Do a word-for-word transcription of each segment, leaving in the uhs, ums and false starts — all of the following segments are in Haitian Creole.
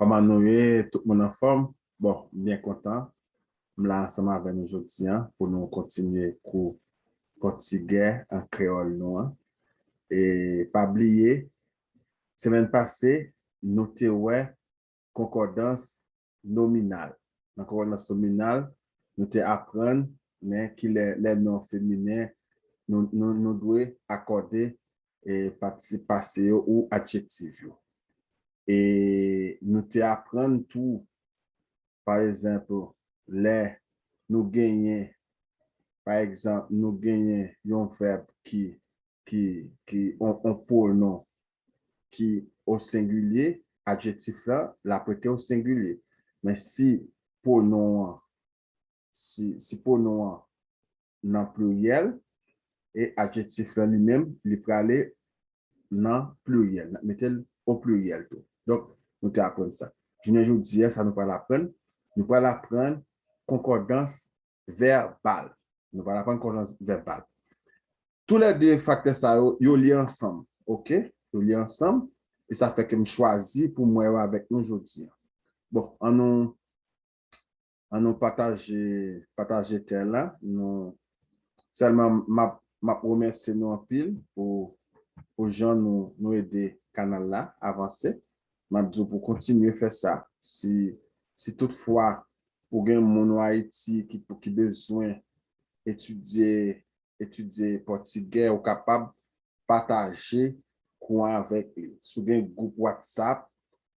Kòman nou ye? Tout moun anfòm? Bon, m byen kontan. M la ansanm avè nou jodi a pou nou kontinye kou pòtigè an kreyòl nou an. E pa bliye, semèn pase, nou te wè konkòdans nominal. Nan konkòdans nominal, nou te aprann, men kilè lè non feminen, nou, nou, nou dwe akòde e patisip pase yo ou adjektif yo. E nou te aprann tou, pa egzanp, lè nou genyen, pa egzanp, nou genyen yon vèb ki, ki, ki, on, on pwonon ki o sengilye, adjektif la, l ap rete o sengilye. Men si pwonon an, si, si pwonon an nan pliryèl, e adjektif la li menm, li prale nan pliryèl, n ap mete l o pliryèl tou. Donk, nou te aprann sa. Jounen jodi a, sa nou pral aprann, nou pral aprann konkòdans vèbal. Nou pral aprann konkòdans vèbal. Toulède faktè sa yo, yo lye ansanm, oke? Yo lye ansanm, e sa fè ke m chwazi pou m wè yo avèk nou jodi a. Bon, ann nou, ann nou pataje, pataje tè la. Nou, sèlman, m ap, m ap remèsye nou anpil pou, pou jan nou, nou ede kanal la avanse. M ap di w pou kontinye fè sa. Si, si toutfwa ou gen moun o Ayiti ki, ki bezwen etidye, etidye pòtigè, ou kapab pataje kou an avèk li. Si w gen gwoup WhatsApp,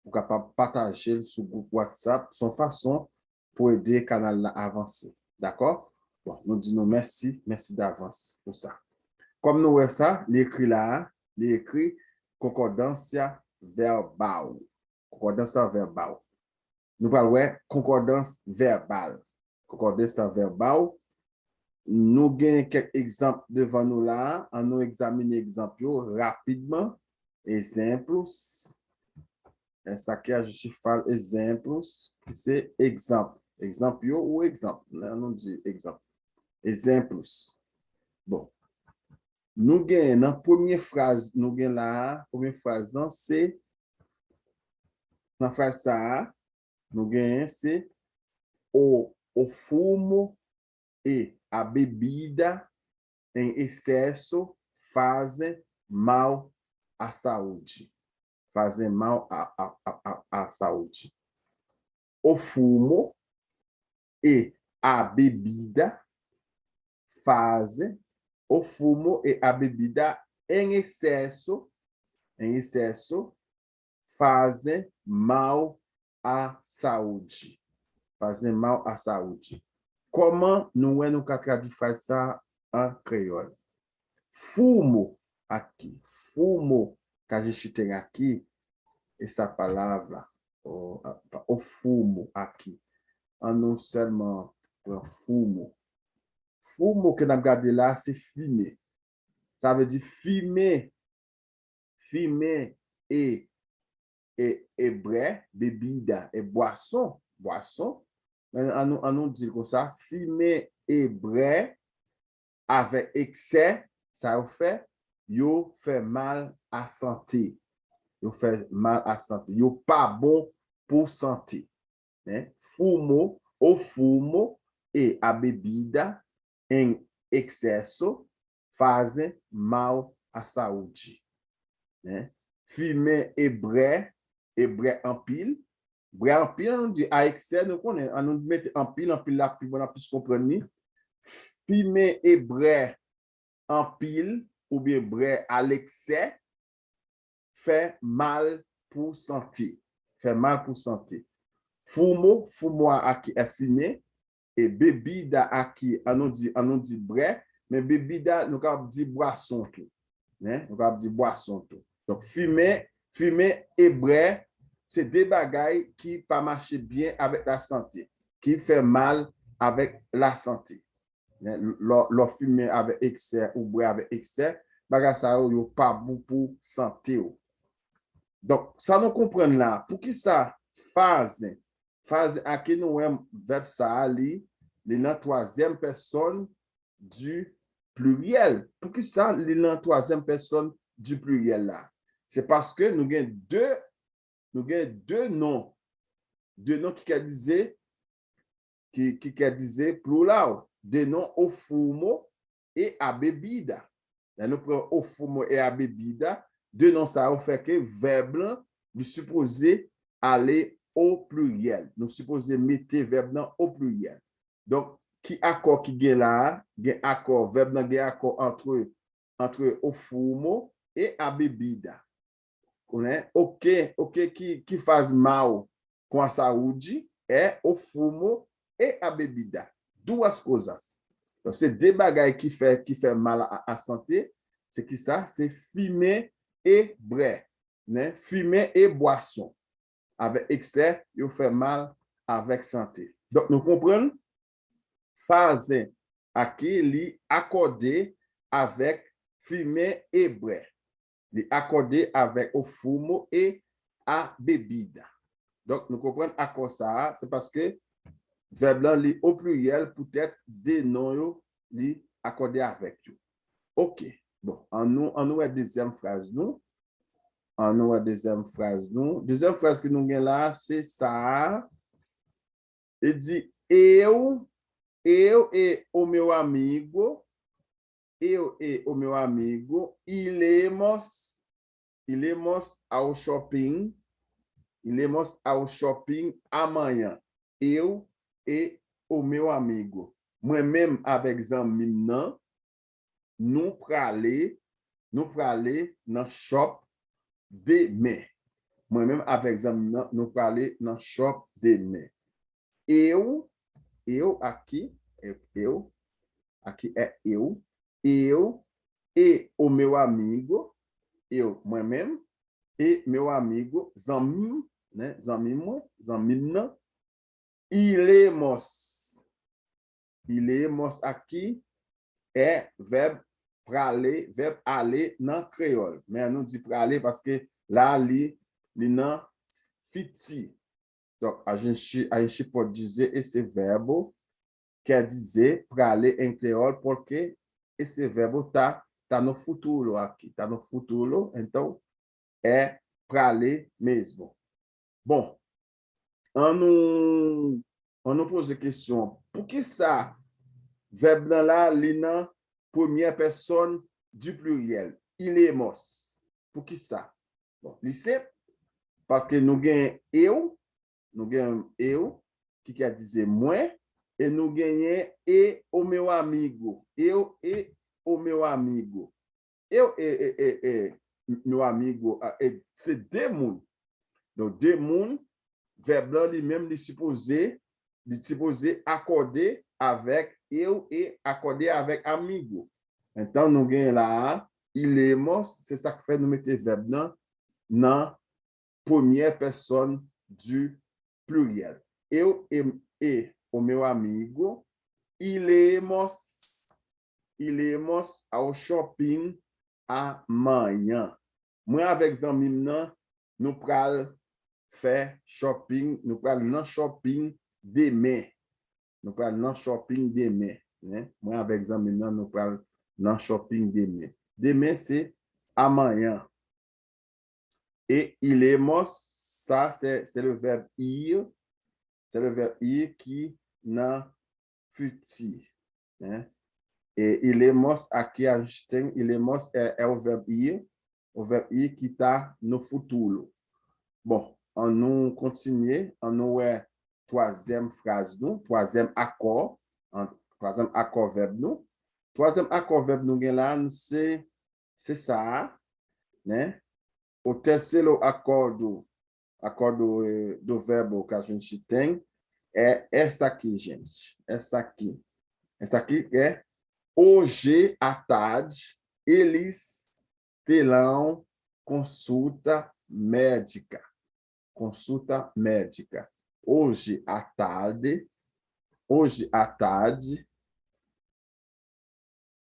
ou kapab pataje l sou gwoup WhatsApp. Se yon fason pou ede kanal la avanse. Dakò? Bon, nou di nou mèsi, mèsi davans pou sa. Kòm nou wè sa, li ekri la a, li ekri konkòdansya vèbal. Konkòdansya vèbal. Nou pral wè konkòdans vèbal. Konkòdansya vèbal. Nou gen kèk egzanp devan nou la a. Ann nou egzamine egzanp yo rapidman. Exemplos. Essa aqui a gente fala exemplos, ki se egzanp. Egzanp yo ou egzanp. Ann nou di egzanp. Exemplos. Bon. Nou gen nan premye fraz nou gen la a, premye fraz lan se, nan fraz sa a, nou genyen se o, o fumo e a bebida em excesso fazem mal à saúde. Fazem mal à, à, à, à, à saúde. O fumo e a bebida fazem, o fumo e a bebida em excesso, em excesso, fazem mal à saúde. Fazem mal à saúde. Kòman nou wè nou ka tradui fraz sa an kreyòl? Fumo aqui. Fumo que a gente tem aqui, essa palavra, o, a, o fumo aqui. Ann nou sèlman pran fumo. Fumo ke n ap gade la, se fimen. Sa vle di fimen. Fimen e, e, e brè, bebida, e bwason, bwason. Men ann nou, ann nou di l konsa, fimen e brè avèk eksè, sa yo fè? Yo fè mal a sante. Yo fè mal a sante. Yo pa bon pou sante. Né? Fumo, o fumo e a bebida em excesso fazem mal à saúde. Né? Fimen e brè, e brè anpil. Brè anpil, ann nou di a eksè, nou konnen, ann nou mete anpil, anpil la pi bon, n ap plis konprann li. Fimen e brè anpil, oubyen brè à l'excès, fè mal pou sante. Fè mal pou sante. Fumo, fumo aqui é fimen, e bebida aqui, ann nou di, ann nou di brè, men bebida, nou kapab di bwason tou. Né? Nou kapab di bwason tou. Donk, fimen, fimen e brè, se de bagay ki pa mache byen avèk lasante, ki fè mal avèk lasante. Lè, lè w fimen avèk eksè, ou bwè avèk eksè, bagay sa yo, yo pa bon pou sante w. Donk, sa nou konprann la, poukisa fazem? Fazem, aqui nou wè vèb sa a, li, li nan twazyèm pèsòn di pliryèl. Poukisa li nan twazyèm pèsòn di pliryèl la? Se paske nou gen de, nou gen de non de non ki kè dize, ki, ki kè dize plural, de non o fumo e a bebida. Lè nou pran o fumo e a bebida, de non sa yo fè ke vèb lan, li sipoze ale o pliryèl. Nou sipoze mete vèb lan o pliryèl. Donk, ki akò ki gen la a? Gen akò, vèb lan gen akò antre, antre o fumo e a bebida. Konnen, oke, oke, ki, ki faz mal com a saúde é o fumo e a bebida. Duas coisas. Donk, se de bagay ki fè, ki fè mal a, a sante. Se ki sa? Se fimen e brè. Nen? Fimen e bwason. Avèk eksè, yo fè mal avèk sante. Donk, nou konprann? Fazen aki li akòde avèk fimen e brè. Li akòde avèk o fumo e a bebida. Donk, nou konprann akò sa a, se paske vèb lan li o pliryèl, poutèt de non yo, li akòde avèk yo. Oke. Bon, ann nou, ann nou wè dezyèm fraz nou. Ann nou wè dezyèm fraz nou. Dezyèm fraz ke nou gen la a, se sa a. Li di, eu, eu e o meu amigo, eu e o meu amigo, iremos, iremos ao shopping, iremos ao shopping amanhã. Eu e o meu amigo. Mwen menm avèk zanmi m nan, nou prale, nou prale nan shop demen. Mwen menm avèk zanmi m nan, nou prale nan shop demen. Eu, eu aki, eu, aki é eu, eu e o meu amigo, eu, mwen menm, e meu amigo, zanmi m, nen, zanmi mwen, zanmi m nan, iremos. Iremos aki é vèb prale, vèb ale nan kreyòl. Men ann nou di prale paske la li, li nan fiti. Donk, a gente, a gente pode dizer esse verbo, quer dizer prale em creole, porque esse verbo tá, tá no futuro aqui, tá no futuro, então é prale mesmo. Bon, ann nou, ann nou poze kesyon, poukisa vèb lan la, li nan premyè pèsòn di pliryèl, iremos? Poukisa? Bon, li senp, paske nou gen eu, nou gen eu, ki ka dize mwen, e nou genyen e o meu amigo, eu e o meu amigo. Eu e, e, e, e meu amigo, a, e, se de moun. Donk, de moun, vèb lan li menm, li sipoze, li sipoze akòde avèk eu e akòde avèk amigo. Entan, nou gen la a, iremos, se sa k fè nou mete vèb lan nan premyè pèsòn di pliryèl. Eu e, e o meu amigo iremos, iremos ao shopping amanhã. Mwen avèk zanmi m nan, nou pral fè shopping, nou pral nan shopping demen. Nou pral nan shopping demen, nen. Mwen avèk zanmi m nan, nou pral nan shopping demen. Demen, se amanhã. E iremos, sa, se, se le verbe ir. Se le verbe ir ki nan fiti. Hein? E iremos aqui a gente tem, iremos é, é o verbo ir, o verbo ir que tá no futuro. Bon, ann nou kontinye, ann nou wè twazyèm fraz nou, twazyèm akò, an, twazyèm akò vèb nou. Twazyèm akò vèb nou gen la, nou se, se sa a, né? O terceiro acordo, acordo, eh, do verbo que a gente tem é essa aqui, gente. Essa aqui. Essa aqui é hoje à tarde eles terão consulta médica. Consulta médica. Hoje à tarde, hoje à tarde,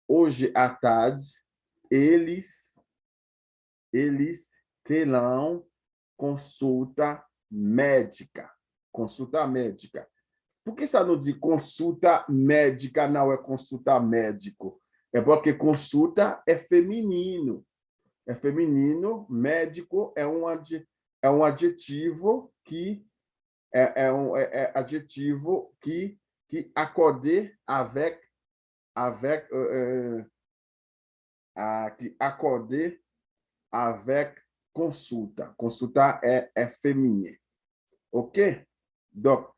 hoje à tarde, eles, eles terão consulta médica. Consulta médica. Por que está no de consulta médica, não é consulta médico? É porque consulta é feminino. É feminino, médico é um, é um adjetivo que é, é un é, é adjetivo que, que acorde avec, avec, euh, euh, a, ki akòde avèk consulta. Consulta é, é feminen. Ok? Donk,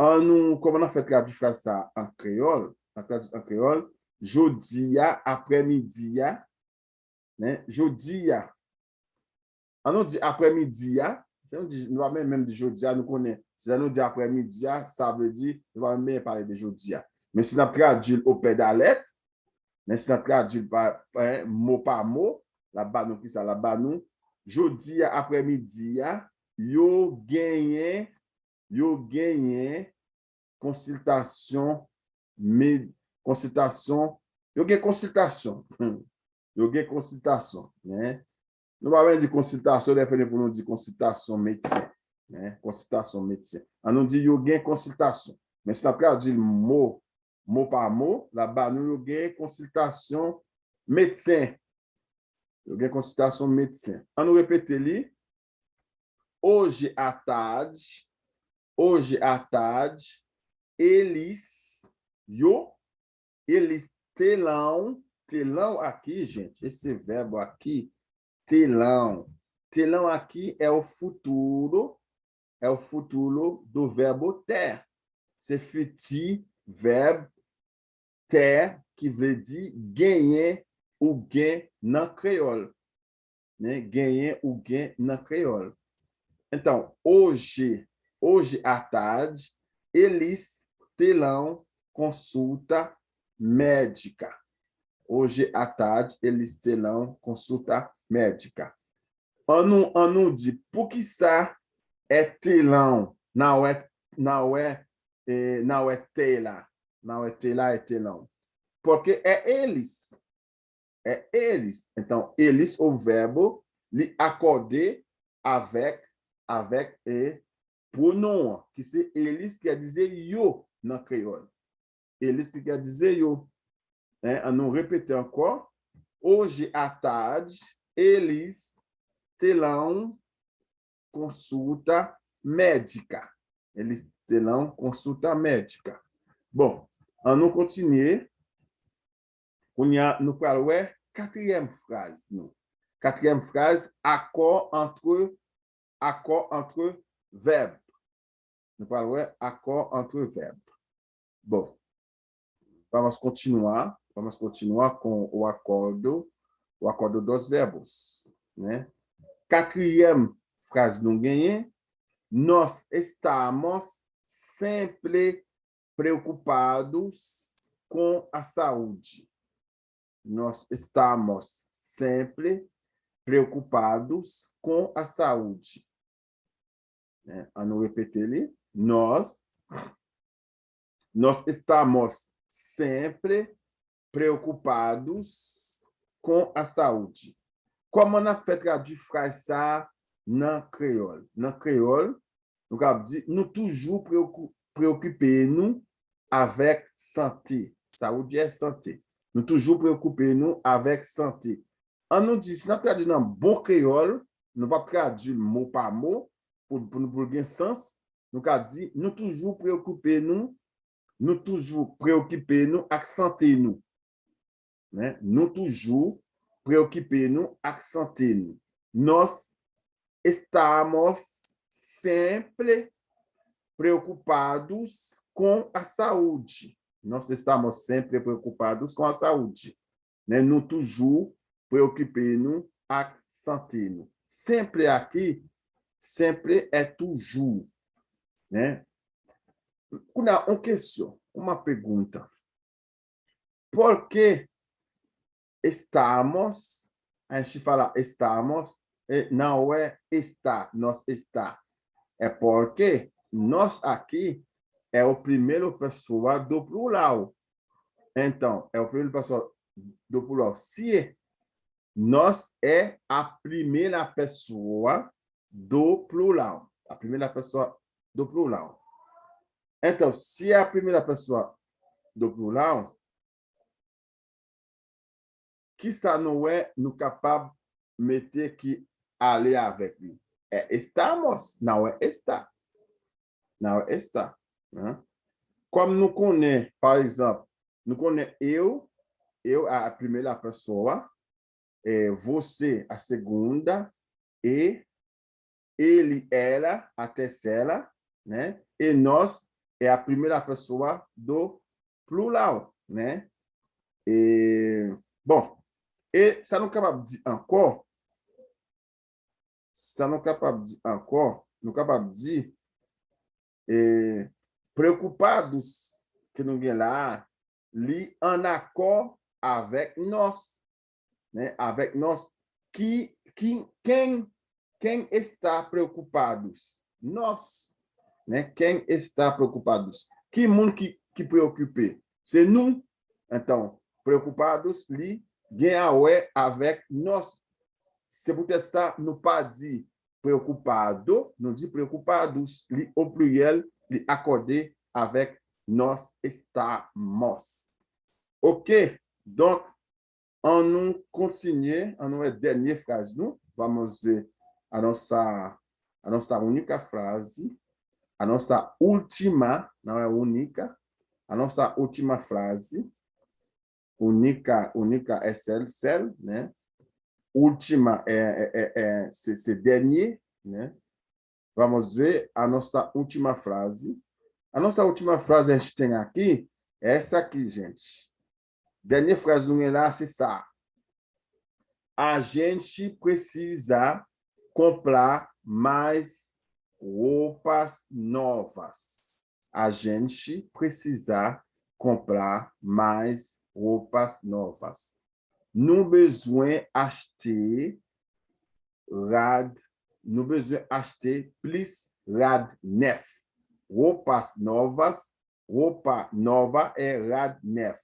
an nou, kòman n ap fè tradui fraz sa a an kreyòl? N ap tradui an kreyòl, jodi a, aprèmidi a, men jodi a. An nou di aprèmidi a, si nou di, nou pa menm, menm di jodi a, nou konnen, si lè nou di aprèmidi a, sa vle di, nou pa menm pale de jodi a. Men si n ap tradui l au pè da lèt, men si n ap tradui l pa, pa, mo pa mo, l ap ba nou kisa? L ap ba nou, jodi a aprèmidi a, yo genyen, yo genyen konsiltasyon, me, konsiltasyon, yo gen konsiltasyon. Yo gen konsiltasyon, men nou pa vle di konsiltasyon, lè fini pou nou di konsiltasyon medsen. Hein? Konsiltasyon medsen. An nou di yo gen konsiltasyon. Men si n ap tradui l mo, mo pa mo, l ap ba nou yo gen konsiltasyon medsen. Yo gen konsiltasyon medsen. An nou repete li. Hoje à tarde, hoje à tarde, eles, yo, eles terão, terão aqui, gente, esse verbo aqui, terão. Terão aqui é o futuro, é o futuro do verbo ter. Se futur verb ter, ki vle di genyen ou gen nan kreyòl. Né? Genyen ou gen nan kreyòl. Então, hoje, hoje à tarde, eles terão consulta médica. Hoje à tarde, eles terão consulta médica. An nou, an nou di, poukisa é terão, não é, não é, eh, não é terá, não é terá, é terão? Porque é eles. É eles. Então, eles, o verbo, li akòde avèk, avèk, eh, pronom an, ki se eles, ki quer dizer yo nan kreyòl. Eles, ki quer dizer yo. Hein, an nou repete ankò. Hoje à tarde, eles terão consulta médica. Eles terão consulta médica. Bon, an nou kontinye. Kounye a, nou pral wè katriyèm fraz nou. Katriyèm fraz, accord entre, accord entre verb. Nou pral wè accord entre verb. Bon, vamos continuar, vamos continuar com o acordo, o acordo dos verbos, né? Katriyèm fraz nou genyen, nós estamos sempre preocupados com a saúde. Nós estamos sempre preocupados com a saúde. Né? An nou repete li. Nós, nós estamos sempre preocupados com a saúde. Kòman n ap fè tradui fraz sa a nan kreyòl? Nan kreyòl, nou kab di, nou toujou preoku-, preokipe nou avèk sante. Saúde é sante. Nou toujou preokipe nou avèk sante. An nou di, si n ap tradui nan bon kreyòl, nou p ap tradui l mo pa mo, pou, pou, pou l gen sans, nou ka di, nou toujou preokipe nou, nou toujou preokipe nou ak sante nou. Né? Nou toujou preokipe nou ak sante nou. Nós estamos sempre preocupados com a saúde. Nós estamos sempre preocupados com a saúde. Né? Nou toujou preokipe nou ak sante nou. Sempre aqui, sempre é toujours. Né? Kounye a, yon kesyon, uma pergunta. Por que estamos, a gente fala estamos, eh, não é está, nós está. É porque nós aqui é o primeiro pessoa do plural. Então, é o primeiro pessoa do plural. Se nós é a primeira pessoa do plural. A primeira pessoa do plural. Então, se é a primeira pessoa do plural, kisa nou wè nou kapab mete ki ale avèk li? É estamos, não é está. N a wè está, né? Kòm nou konnen, pa egzanp, nou konnen eu, eu a primeira pessoa, é, você a segunda, e ele, ela a terceira, né? E nós é a primeira pessoa do plural, né? E, bon, e sa nou kapab di ankò, sa nou kapab di ankò, nou kapab di, e, preocupados ke nou gen la a, li an akò avèk nós, né? Avèk nós. Ki, ki, quem, quem está preocupados? Nós, né? Quem está preocupados? Ki moun ki, ki preokipe? Se nou. Então, preocupados, li gen a wè avèk nós. Se poutèt sa, nou pa di preocupado, nou di preocupados, li o pluriel, li akòde avèk nós estamos. Ok, donk, an nou kontinye, an nou wè dènye fraz nou, vamos ver a nossa, a nossa única frase, a nossa última, não é única, a nossa última frase, única, única é sel, sel, né? Última é, é, é, é se, se dènye, né? Vamos ver a nossa última frase. A nossa última frase a gente tem aqui é essa aqui, gente. Dènye fraz nou gen la, se sa. A gente precisa comprar mais roupas novas. A gente precisa comprar mais roupas novas. Nou bezwen achte rad, nou bezwen achte plis rad nèf. Roupas novas, roupa nova é rad nèf.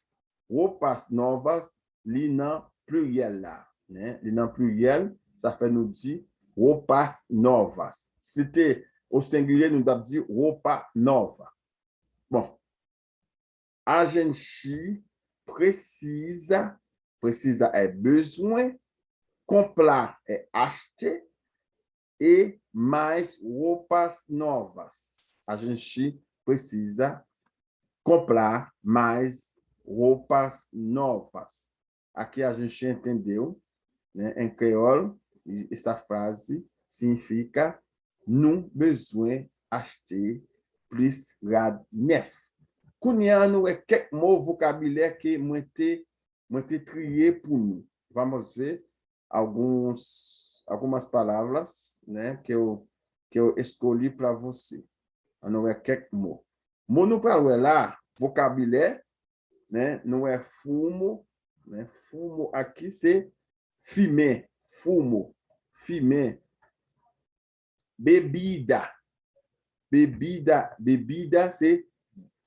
Roupas novas, li nan pliryèl la, né? Li nan pliryèl, sa fè nou di roupas novas. Si te o sengilye, nou t ap di roupa nova. Bon, a gente precisa, precisa é bezwen, comprar é achte, e mais roupas novas. A gente precisa comprar mais roupas novas. Aqui a gente entendeu, né? Em creole, e- essa frase significa nou bezwen achte plis rad nèf. Kounye a, nou wè kèk mo vokabilè ke mwen te, mwen te triye pou nou. Vamos ver alguns, algumas palavras, né, que eu, que eu escolhi para você. An nou wè kèk mo. Mo nou pral wè la, vokabilè, né, nou wè fumo, né, fumo aqui se fimen, fumo, fimen. Bebida, bebida, bebida se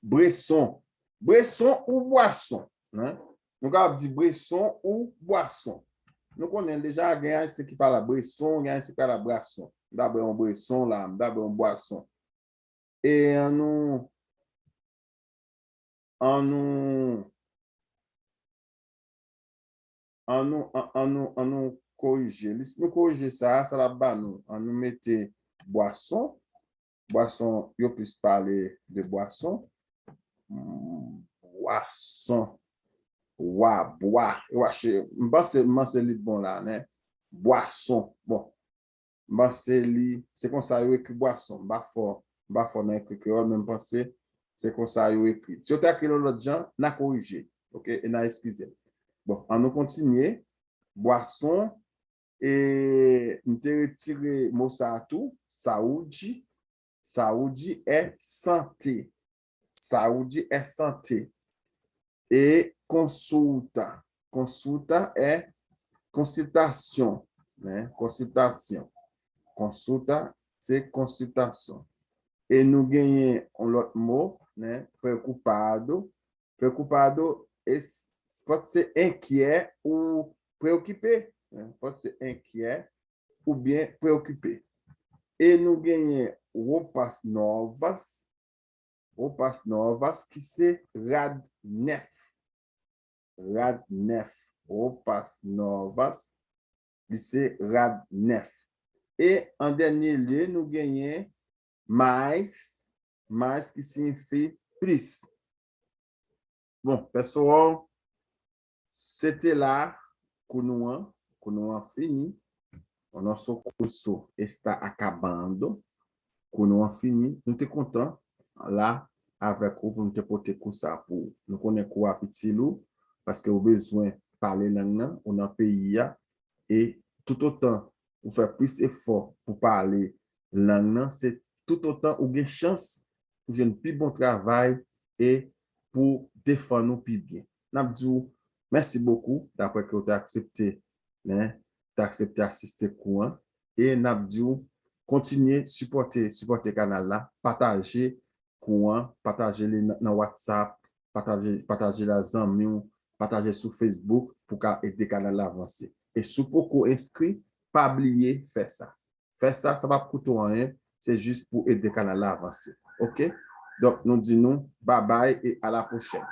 bweson. Bweson ou bwason, né? Nou kapab di bweson ou bwason. Nou konnen deja, gen ayisyen ki pale bweson, gen ayisyen ki pale bwason. M ta bwè yon bweson la, m ta bwè yon bwason. E an nou, an nou, an nou, an, an nou, an nou korije li. Si nou korije sa, sa l ap ba nou. An nou mete bwason. Bwason, yo plis pale de bwason. Hmm, bwason. Wa, bwa. E wa, che-, m panse, m panse li bon la, né? Bwason. Bon. M panse li, se konsa yo ekri bwason. M pa fò, m pa fò nan ekri kreyòl, men m panse se konsa yo ekri. Si yo ta ekri l yon lòt jan, n a korije. Ok? E n a eskize m. Bon, an nou kontinye. Bwason, e m te retire mo sa a tou, saúde. Saúde é sante. Saúde é sante. E consulta. Consulta é consultação, né? Consultação. Consulta se consultação. E nou genyen yon lòt mo, né? Preocupado. Preocupado é, pode ser inquiet ou preoccupé, né? Pode ser inquiet ou bien preoccupé. E nou genyen roupas novas, roupas novas, ki se rad nèf. Rad nèf. Roupas novas, li se rad nèf. E an dènye lye, nou genyen mais, mais, ki siyifi plis. Bon, pessoal, se te la kou nou an, kou nou an fini. O nosso curso está acabando. Kou nou an fini. Nou te kontan la avèk ou pou nou te pote kou sa pou ou. Nou konnen kou a piti lou, paske ou bezwen pale lang nan, ou nan peyi a, e toutotan ou fè plis efò pou pale lang nan, se toutotan ou gen chans pou jwenn pi bon travay e pou defann ou pi byen. N ap di w mèsi bokou dapre ke w te aksepte, men, te aksepte asiste kou an. E n ap di w kontinye sipòte, sipòte kanal la, pataje kou an, pataje li nan, nan WhatsApp, pataje, pataje l a zanmi w, pataje sou Facebook pou ka ede kanal la avanse. E si w poko enskri, pa bliye fè sa. Fè sa, sa p ap koute w anyen, se jis pou ede kanal la avanse. Oke? Donk, nou di nou babay e a la pwochèn.